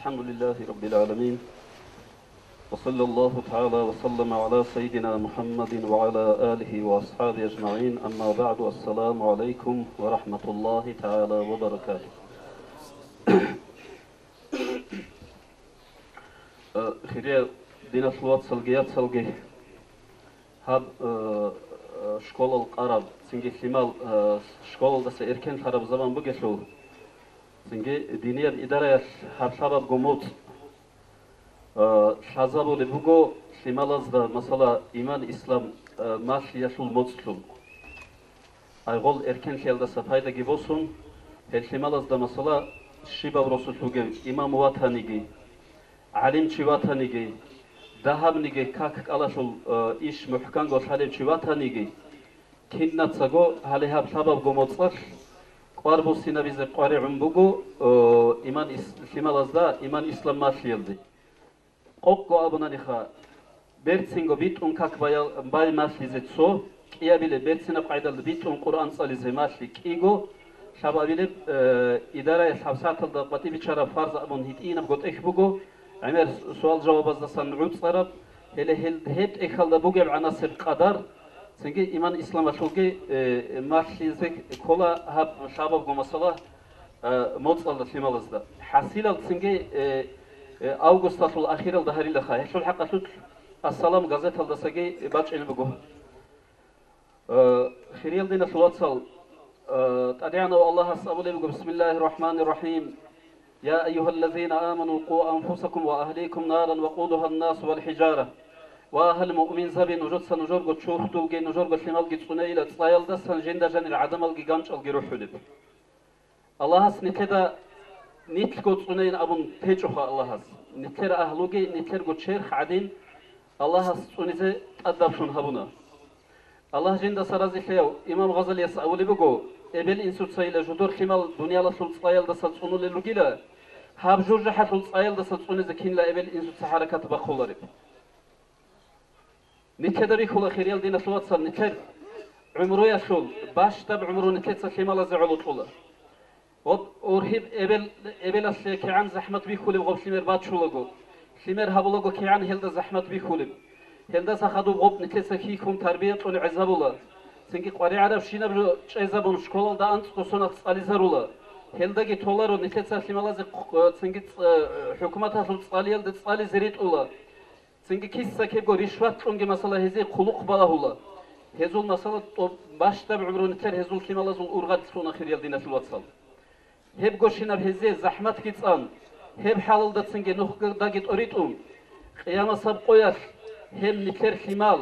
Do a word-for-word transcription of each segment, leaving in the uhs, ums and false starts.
الحمد لله رب العالمين. وصلى الله تعالى وسلم على سيدنا محمد وعلى آله وأصحابه أجمعين. أما بعد، السلام عليكم ورحمة الله تعالى وبركاته. Э, хириял диналъул вацалги яцалги, гьаб, э, э, школал къараб, цинги лъимал, э, школалдаса эркенлъараб заман бугелъул, цинги динияб идараялъ гьаб лъабабго моцӀ, э, лъазабулеб буго лъималазда, масала, иман-ислам, э, малъиялъул моцӀлъун. Айгъол эркенлъиялдаса пайдаги босун, гьел лъималазда, масала, щибаб росулъ вугев имам ватаниги, гӀалимчи ватаниги, дагьабниги как-кӀалалъул, э, иш мухӀканго лъалев чи ватаниги, кинацаго гьале гьаб лъабабго моцӀалъ кӀвар буссинабизе къваригӀун буго, э, иман ис-, лъималазда иман-ислам малъиялде. Къокъго абунаниха, берцинго битӀун как баял-, бай малъизе цо, кӀиабилеб берцинаб къайдалда битӀун Къуръан цӀализе малъи кӀиго, лъабабилеб, э, идараялъ гьабсагӀаталда къватӀиб бичараб фарз абун гьитӀинабго тӀехь буго, гӀемер суал-жавабаздасан гӀуцӀараб, гьеле гьел гьеб тӀехьалда бугеб гӀанасеб къадар, цинги иман-исламалъулги, э, малъизе ккола гьаб лъабабго масала, э, моцӀалда лъималазда. ХӀасилал цинги, э, э, августалъул ахиралда гьарилаха. Гьелъул хӀакъалъулъ «Ассалам» газеталдасаги бачӀунеб буго. Э, хириял диналъул вацал, э, ТӀадегӀанав Аллагьас абулеб буго: «Бисмиллагьир рахӀманир рахӀим. Я айюгьаллазина аману, къу анфусакум ва агьликум наран вакъудугьан насу вал хӀижара». Ва гьал муъминзаби, нужеца нужерго чурхдулги нужерго лъималги цӀунейила цӀаялдасан жинда жанир гӀадамалги ганчӀалги рухӀулеб. Аллагьас нилъеда нилъго цӀунейин абун течӀоха Аллагьас. Нилъер агьлуги нилъерго черх гӀадин Аллагьас цӀунизе тӀадаблъун гьабуна. Аллагь жиндаса разилъаяв имам Гъазалияс абулеб буго: «Эбел-инсуцайила жидер лъимал дуниялалъул цӀаялдаса цӀунулел ругила, гьаб жужахӀалъул цӀаялдаса цӀунизе кинила эбел-инсуца хӀаракат бахъулареб?» Нилъеда бихьула, хириял диналъул вацал, нилъер гӀумруялъул бащдаб гӀумру нилъеца лъималазе гӀоло кьола. Гъоб ургьиб эбел, эбелалъе кигӀан захӀмат бихьулеб гъоб лъимер бачулаго, лъимер гьабулаго кигӀан гьелда захӀмат бихьулеб. Гьелдаса хадуб гъоб нилъеца хьихьун тарбия кьун гӀезабула. Цинги къваригӀарабщинаб жо чӀезабун школалда анцӀго соналъ цӀализарула. Гьелдаги толаро нилъеца лъималазе хъ-, цинги цӀ-, хӀукуматалъул цӀалиялде цӀализе ритӀула. Цинги киса-кибго ришват кьунги, масала, гьезие хъулухъ балагьула. Гьезул, масала, тӀоб-, бащдаб гӀумру нилъер гьезул лъималазул ургъалъ лъуна, хириял диналъул вацал. Гьебгощинаб гьезие захӀматги цӀан, гьеб хӀалалдацинги нухдаги тӀоритӀун, къиямасаб къоялъ гьеб нилъер лъимал,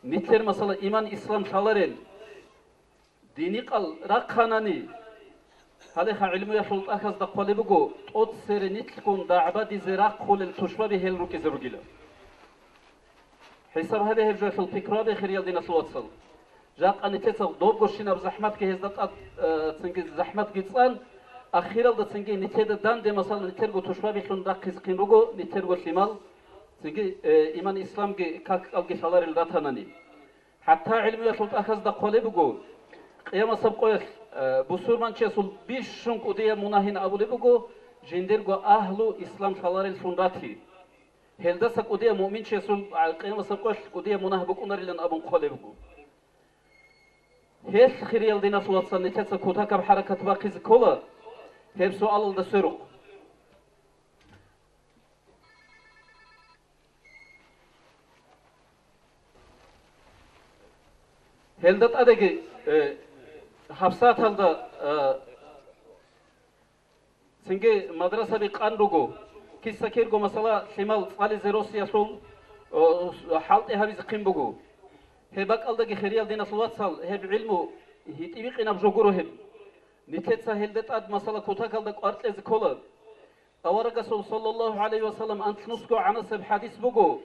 нилъер, масала, иман-ислам лъаларел, динихъал рахъанани, гьалеха гӀилмуялъул тӀахьазда хъвалеб буго, тӀоцере нилъгун дагӀбадизе рахъулел тушбаби гьел рукӀизе ругила. ХӀисаб гьабе гьеб жоялъул пикру гьабе, хириял диналъул вацал. Жакъа нилъеца добгощинаб захӀматги гьезда тӀад, э, цинги захӀматги цӀан, ахиралда цинги нилъеда данде, масала, нилъерго тушбабилъун рахъизехъин руго нилъерго лъимал, цинги, э, иман-исламги как-кӀалги лъаларел ратанани. ХӀатта гӀилмуялъул тӀахьазда хъвалеб буго, къиямасаб къоялъ, э, бусурманчиясул бищун кӀудияб мунагьин абулеб буго, жиндирго агьлу ислам лъалареллъун рати. Гьелдаса кӀудияб муъминчиясул, а, къиямасаб къоялъ кӀудияб мунагь букӀунарилан абун хъвалеб буго. Гьелъ, хириял диналъул вацал, нилъеца кутакаб хӀаракат бахъизе ккола гьеб суалалда сверухъ. Гьелда тӀадеги, э, гьабсагӀаталда, э, цинги мадрасаби къан руго, киса-кирго, масала, лъимал цӀализе росиялъул, о, хӀалтӀи гьабизехъин буго. Гьеб бакӀалдаги, хириял диналъул вацал, гьеб гӀилму гьитӀинаб жо гуро гьеб. Нилъеца гьелда тӀад, масала, кутакалда кӀвар кьезе ккола. Аварагасул, саллаллагьу гӀалайгьи ва саллам, анлънусго гӀанасеб хӀадис буго,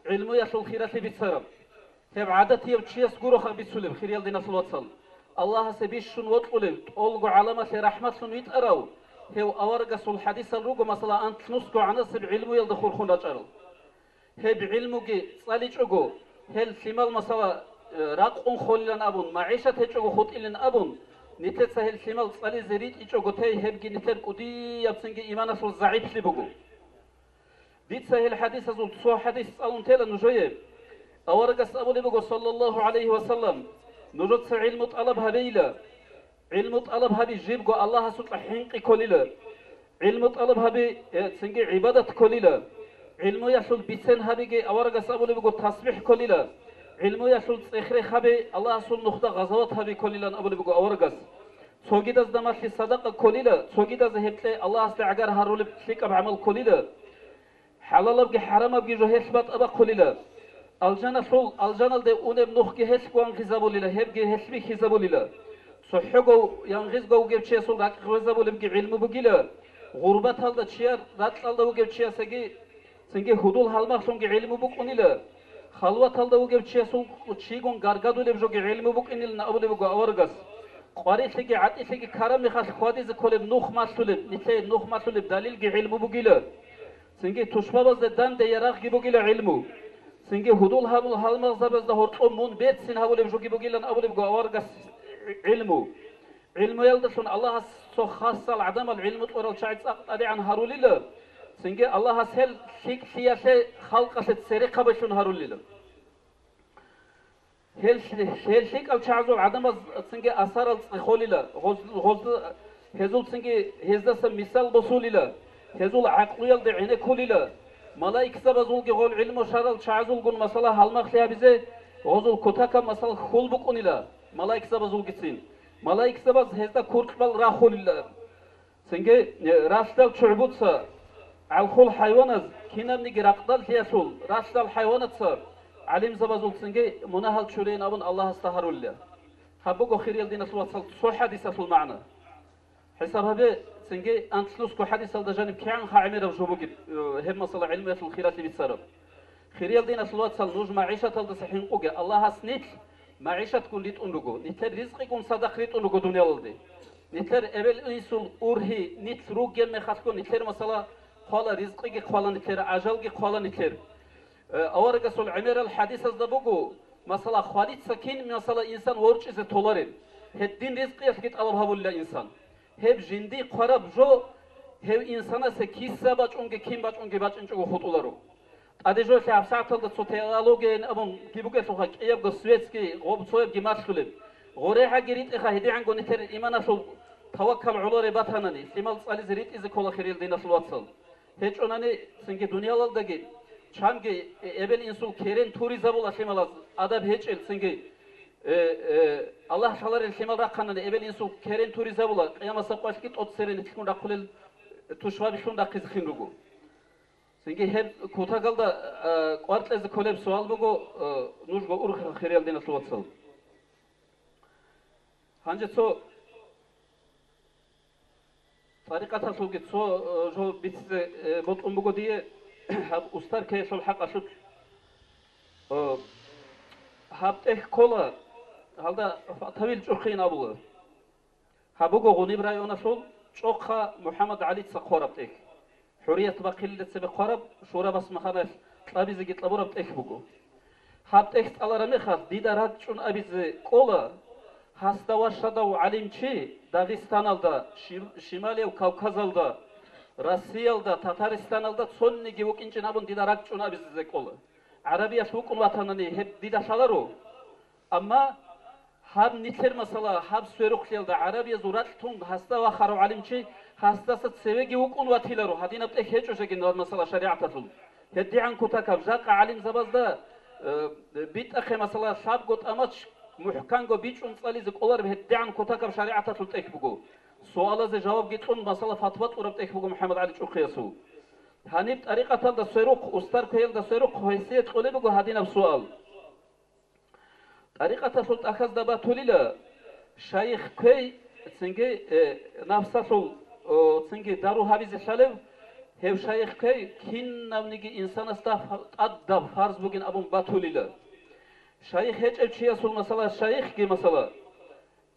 гӀилмуялъул хиралъи бицараб. Гьеб гӀадатияв чияс гуроха бицулеб, хириял диналъул вацал. Аллагьасе бищун вокьулев, тӀолго гӀаламалъе рахӀматлъун витӀарав, гьев аварагасул хӀадисал руго, масала, анлънусго гӀанасеб гӀилмуялда хурхун рачӀарал. Гьеб гӀилмуги цӀаличӀого, гьел лъимал, масала, э, ракъун холилан абун, магӀишат гьечӀого хутӀилин абун, Нилъеца гьел лъимал цӀализе ритӀичӀого тей, гьебги нилъер кӀудиябцинги иманалъул загӀиплъи буго. Дица гьел хӀадисазул цо хӀадис цӀалун тела нужее. Аварагас абулеб буго, саллаллагьу гӀалайгьи ва саллам: «Нужеца гӀилму тӀалаб гьабейила. ГӀилму тӀалаб гьаби жибго Аллагьасукьа хӀинкъи кколила. ГӀилму тӀалаб гьаби, э, цинги гӀибадат кколила. ГӀилмуялъул бицен гьабиги, аварагас абулеб буго, тасбихӀ кколила. ГӀилмуялъул цӀех-рех гьаби, Аллагьасул нухда гъазават гьаби кколилан», абулеб буго аварагас. Цогидазда малъи садакъа кколила, цогидазда гьеб кье Аллагьасде гӀагар гьарулеб лъикӀаб гӀамал кколила. ХӀалалабги хӀарамабги жо гьелъ батӀа бахъулила. Алжаналъул, алжаналде унеб нухги гьелъ гвангъизабулила, гьебги гьелъ бихьизабулила. ЦохӀого янгъизго вугев чиясул ракӀ гъвезабулебги гӀилму бугила. Гъурбаталда чияр ракьалда вугев чиясаги, цинги гьудул-гьалмагълъунги гӀилму букӀунила. Халваталда вугев чиясул чигун гаргадулеб жоги гӀилму букӀинилан абулеб буго аварагас. Къварилъиги гӀатӀилъиги ккараб мехалъ хьвадизе кколеб нух малъулеб, нилъее нух малъулеб далилги гӀилму бугила. Цинги тушбабазда данде ярагъги бугила гӀилму. Цинги гьудул-гьабул-гьалмагъзабазда гьоркьоб мун берцин гьавулеб жоги бугилан абулеб буго аварагас гӀилму. ГӀилмуялдалъун Аллагьас цо хасал гӀадамал гӀилму кьурал чагӀи цӀакъ тӀадегӀан гьарулила. Цинги Аллагьас гьел лъикӀлъиялъе халкъалъе церехъабилъун гьарулила. Гьел, гьел лъикӀал чагӀазул гӀадамаз цинги асарал цӀехолила, гъоз-, гъоз-, гьезул цинги гьездаса мисал босулила, гьезул гӀакълуялде гӀенеккулила. Малаикзабазулги гъол гӀилму щварал чагӀазулгун, масала, гьалмагълъи гьабизе гъозул кутакаб, масала, хьул букӀунила малаикзабазулгицин. Малаикзабаз гьезда куркьбал рахулила. Цинги, э, ралъдал чугӀбуца, гӀалхул хӀайваназ, кинабниги ракъдаллъиялъул ралъдал хӀайванаца гӀалимзабазул цинги мунагьал чурейин абун Аллагьасда гьарулила. Гьаб буго, хириял диналъул вацал, цо хӀадисалъул магӀна. ХӀисаб гьабе, цинги анлънусго хӀадисалда жаниб кигӀан гӀемераб жо бугеб, э, гьеб масала гӀилмуялъул хиралъи бицараб. Хириял диналъул вацал, нуж магӀишаталдаса хӀинкъуге, Аллагьас нилъ магӀишатгун ритӀун руго, нилъер ризкъигун цадахъ ритӀун руго дуниялалде. Нилъер эбел-инсул ургьи нилъ ругеб мехалъго, нилъер масала хъвала, ризкъиги хъвала нилъер, ажалги хъвала нилъер. Э, аварагасул гӀемерал хӀадисазда буго, масала, хвалица кин, масала, инсан ворчӀизе толареб, гьедин ризкъиялъги тӀалаб гьабулила инсан. Гьеб жиндие хъвараб жо гьев инсанасе киса бачӀунги кин бачӀунги бачӀинчӀого хутӀуларо. ТӀаде жоялъе гьабсагӀаталда цо теологияйин абун киб бугелъулха, кӀиябго светский гъоб цоябги малъулеб. ГъорегӀаги ритӀеха, гьедигӀанго нилъер иманалъул таваккал гӀолореб батанани, лъимал цӀализе ритӀизе ккола, хириял диналъул вацал. ГьечӀонани цинги дуниялалдаги чанги эбел-инсул керен туризабула лъималаз, адаб гьечӀел цинги, э, э, Аллагь лъаларел лъимал рахъанани эбел-инсул керен туризабула, къиямасеб къоялъги тӀоцере нилъгун рахъулел тушбабилъун рахъизе хин руго. Цинги гьеб кутагалда, э, кӀвар кьезе кколеб суал буго, э, нужго ургъ, хириял диналъул вацал. Гьанже цо тӀарикъаталъулги цо, э, жо бицизе, э, бокьун буго дие, гьаб устар ккеялъул хӀакъалъулъ. Э, гьаб тӀехь ккола, гьалда Фатавил чӀухъин абула. Гьаб буго Гъуниб районалъул чӀохъа МухӀаммад ГӀалица хъвараб тӀехь. ХӀурият бахъилилда цебе хъвараб, шурабас маханалъ кьабизеги кьабураб тӀехь буго. Гьаб тӀехь цӀалараб мехалъ, дида ракӀчӀун абизе кӀола, гьасда ващадав гӀалимчи Дагъистаналда, Шим-, Шималияб Кавказалда, Россиялда, Татаристаналда цониги вукӀинчӀин абун дида ракӀчӀун абизе кӀола. ГӀарабиялъ вукӀун ватанани, гьеб дида лъаларо. Амма гьаб нилъер масала, гьаб сверухълъиялда гӀарабиязул ракь тун гьасда вахарав гӀалимчи гьасдаса цевеги вукӀун ватиларо, гьадинаб тӀехь гьечӀо жеги гьаб масала шаригӀаталъул. ГьедигӀан кутакаб жакъа гӀалимзабазда, э, битӀахъе масала лъабго тӀамач мухӀканго бичӀчӀун цӀализе кӀолареб гьедигӀан кутакаб шаригӀаталъул тӀехь буго. Суалазе жавабги кьун, масала фатва кьураб тӀехь буго МухӀаммад ГӀали ЧӀухъиясул. Гьаниб тӀарикъаталда сверухъ, устар кквеялда сверухъ гьесие кьолеб буго гьадинаб суал. ТӀарикъаталъул тӀахьазда батулила, шайих кквей, цинги, э, нафсалъул, о, цинги дару гьабизе лъалев, гьев шайих кквей кинавниги инсанасда фа-, тӀадаб фарз бугин абун батулила. Шайих гьечӀев чиясул масала, шайихги масала,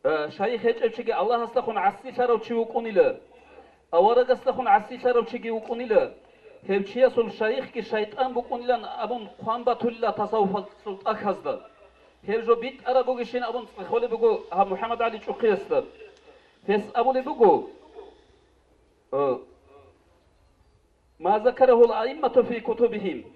Э, шайих гьечӀев чиги Аллагьасдахун гӀасилъарав чи вукӀунила, аварагасдахун гӀасилъарав чиги вукӀунила, гьев чиясул шайихги шайтӀан букӀунилан абун хъван батулила тасаввуфалъул тӀахьазда. Гьев жо битӀараб бугищин абун цӀехолеб буго гьаб МухӀаммад ГӀали ЧӀухъиясда. Гьес абулеб буго, э, ма закарагьул аиммату фи кутубихим.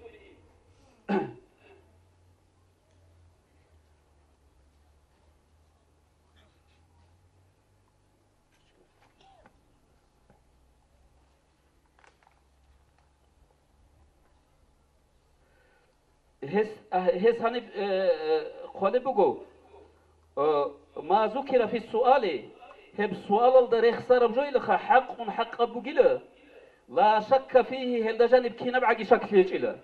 Гьес, а, гьес гьаниб, э, э, хъвалеб буго, э, ма зукира фи суали, гьеб суалалда рехсараб жойилаха, хӀакъун хӀакъаб бугила, ла шакка фигьи, гьелда жаниб кинабгӀаги шаклъи гьечӀила.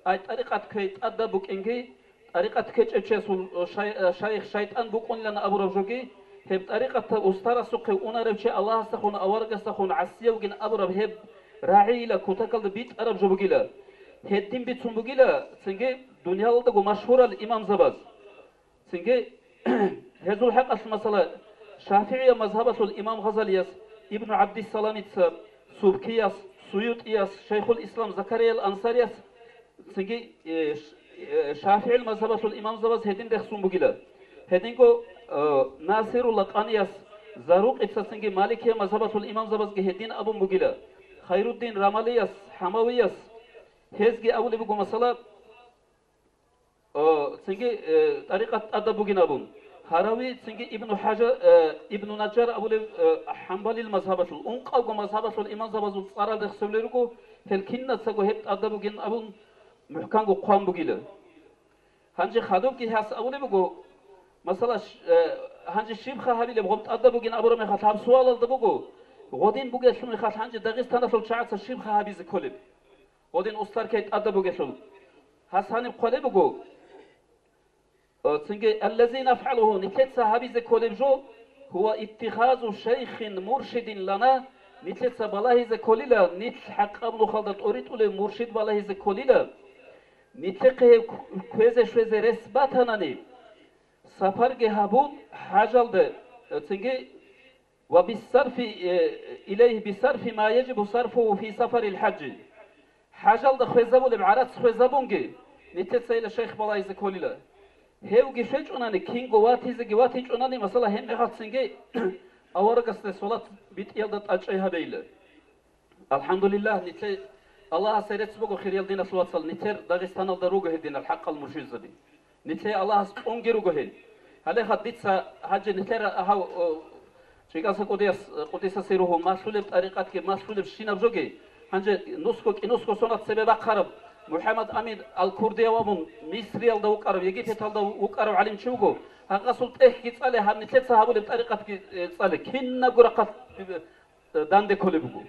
Ай, тӀарикъат кквей тӀадаб букӀинги, тӀарикъат ккечӀев чиясул шай-, шайх шайтӀан букӀунилан абураб жоги, гьеб тӀарикъаталъул устарасухъе унарев чи Аллагьасдехун, аварагасдехун гӀасиявгин абураб гьеб рагӀийила кутакалда битӀараб жо бугила. Гьедин бицун бугила цинги дуниялалдаго машгьурал имамзабаз. Цинги гьезул хӀакъалъ, масала, ШафигӀия мазгьабалъул имам Гъазалияс, Ибну ГӀабдиссаламица, Субкияс, СуютӀияс, Шайхул Ислам Закариял Ансарияс, цинги, э, ш-, э, ШафигӀил мазгьабалъул имамзабаз гьедин рехсун бугила. Гьединго, э, Насирулла Къаниялъ, Зарукъица цинги Маликия мазгьабалъул имамзабазги гьедин абун бугила. Хайруддин Рамалияс, ХӀамавияс, гьезги абулеб буго, масала, э, цинги, э, тӀарикъат тӀадаб бугин абун. Гьарави цинги Ибну ХӀажа-, э, Ибну Наджар абулев, э, ХӀамбалил мазгьабалъул, ункъавго мазгьабалъул имамзабазул цӀарал рехсевлел руго, гьел кинацаго гьеб тӀадаб бугин абун, мухӀканго хъван бугила. Гьанже хадубги гьас абулеб буго, масала, щ-, э, гьанже щибха гьабилеб гъоб тӀадаб бугин абураб мехалъ гьаб суалалда буго, гъодин бугелъул мехалъ гьанже Дагъистаналъул чагӀаца щибха гьабизе кколеб? Гъодин устар ккей тӀадаб бугелъул. Гьас гьаниб хъвалеб буго, э, цинги, аллази нафгӀалугьу, нилъеца гьабизе кколеб жо, гьува иттихазу шайхин муршидин лана, нилъеца балагьизе кколила, нилъ хӀакъаб нухалда тӀоритӀулев муршид балагьизе кколила, нилъехъе гьев кв-, кквезе-щвезе рес батанани, сапарги гьабун, хӀажалде, цинги, ва биссарфи, э, илайгьи биссарфи ма яжибу сарфугьу фи сафарил хӀажжи. ХӀажалда хвезабулеб гӀарац хвезабунги, нилъецайила шайх балагьизе кколила. Гьевги щвечӀунани, кинго ватизеги ватичӀунани, масала, гьебмехалъ цинги аварагасде салат битӀиялда тӀачӀай гьабейила. АлхӀамдулиллагь, нилъе Аллагьасе рецц буго, хириял диналъул вацал, нилъер Дагъистаналда руго гьединал хӀакъал муршидзаби. Нилъе Аллагьас кьунги руго гьел. Гьале хадуб дица гьанже нилъер гьав, о, ЧӀикӀаса КӀудияс, Къудиса сирругьу, малъулеб тӀарикъатги малъулеб щинаб жоги, гьанже нусго кӀинусго сонат цебе бахъараб МухӀаммад Амин ал-Курдияв абун, Мисриялда вукӀарав, Египеталда вукӀарав гӀалимчи вуго. Гьагъасул тӀехьги цӀале, гьаб нилъеца гьабулеб тӀарикъатги, э, цӀале. Кинабго рахъалъ, э, данде кколеб буго.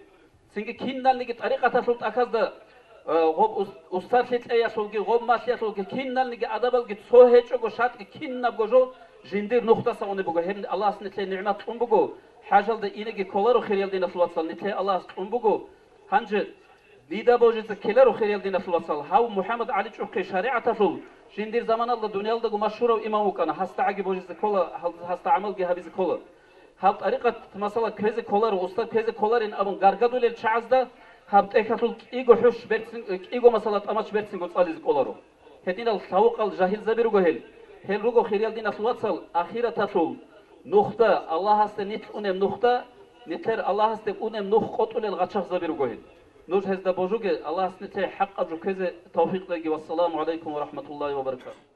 Цинги киналниги тӀарикъаталъул тӀахьазда, э, гъоб ус-, устарлъи кьеялъулги, гъоб малъиялъулги, киналниги адабалги цо гьечӀого, шартӀги кинабго жо жиндир нухдаса унеб буго. Гьеб Аллагьас нилъее нигӀмат кьун буго, хӀажалда инеги кколаро, хириял диналъул вацал, нилъее Аллагьас кьун буго. Гьанже дида божизе ккеларо, хириял диналъул вацал, гьав МухӀаммад ГӀали ЧӀухъи шаригӀаталъул жиндир заманалда дуниялдаго машгьурав имам вукӀана, гьасда гӀаги божизе ккола, гьал-, гьасда гӀамалги гьабизе ккола. Гьаб тӀарикъат, масала, кквезе кколаро, устар кквезе кколарин абун гаргадулел чагӀазда гьаб тӀехьалъул кӀиго хӀуш берцин, кӀиго, масала, тӀамач берцинго цӀализе кколаро. Гьединал лъавукъал жагьилзаби руго гьел. Гьел руго, хириял диналъул вацал, ахираталъул нухда, Аллагьасде нилъ унеб нухда, нилъер Аллагьасде унеб нух къотӀулел гъачагъзаби руго гьел. Нуж гьезда божуге, Аллагьас нилъее хӀакъаб жо кквезе тавфикъ кьеги. Вассаламу гӀалайкум ва рахӀматуллагьи ва баракатугь.